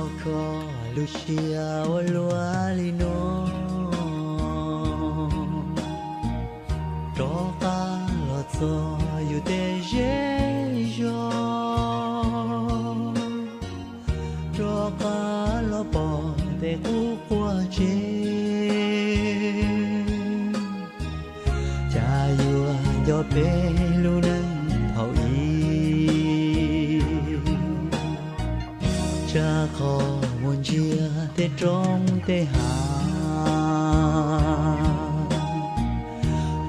Kho lub siab ua luaj li no, rov qab los txog yus tej zej zog, rov qab los pom tej qub quaj tsev. Cas yuav nco peb lub neej thaum ub, tsam qhov mus ntsia tej roob tej hav,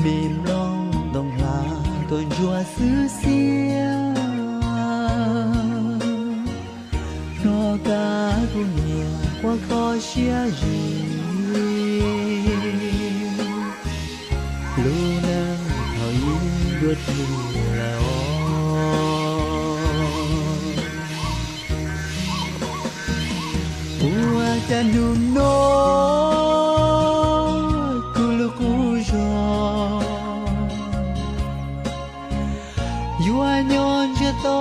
me nplooj ntoo hlav tuaj ntsuab xwb xiab. Hnov kab kuv niam quaj kho siab zim, lub neej thaum ub dua twg lawm os. Ua cas hnub no kuv lub qub zog yuav nyob ntsiag to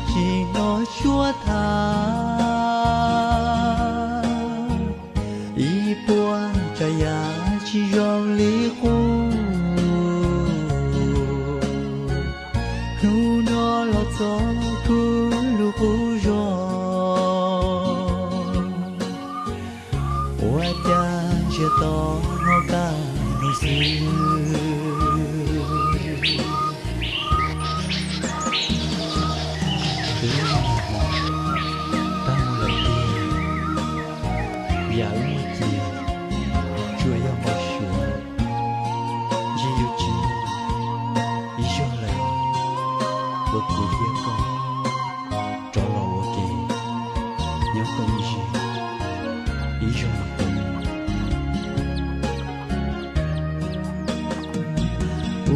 tsis hnov suab tham, ib puas tsav yam tsis zoo li qub. Hnub no los txog kuv lub qub zog, ua cas ntsiag to hnov kab mus xwb. Twb tag mus lawm tiag, yam wb muaj cia tsuas yog npau suav, ntshe yuav tsis muaj ib zaug lawm uas kuv thiab koj rov los ua ke nyob koom ib zaug los ntxiv.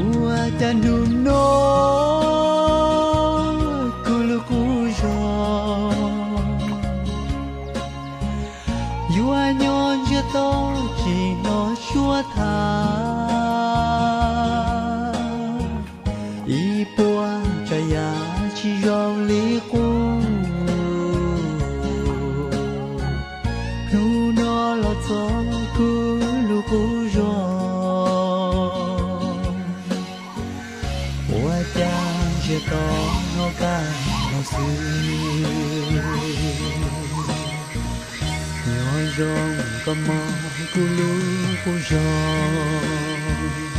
Ua cas hnub no kuv lub qub zog yuav nyob ntsiag to tsis hnov suab tham, ib puas tsav yam tsis zoo li qub. Hnub no los txog kuv lub qub zog, ua cas ntsiag to hnov kab mus xwb. Nyob zoo koj mog kuv lub qub zog.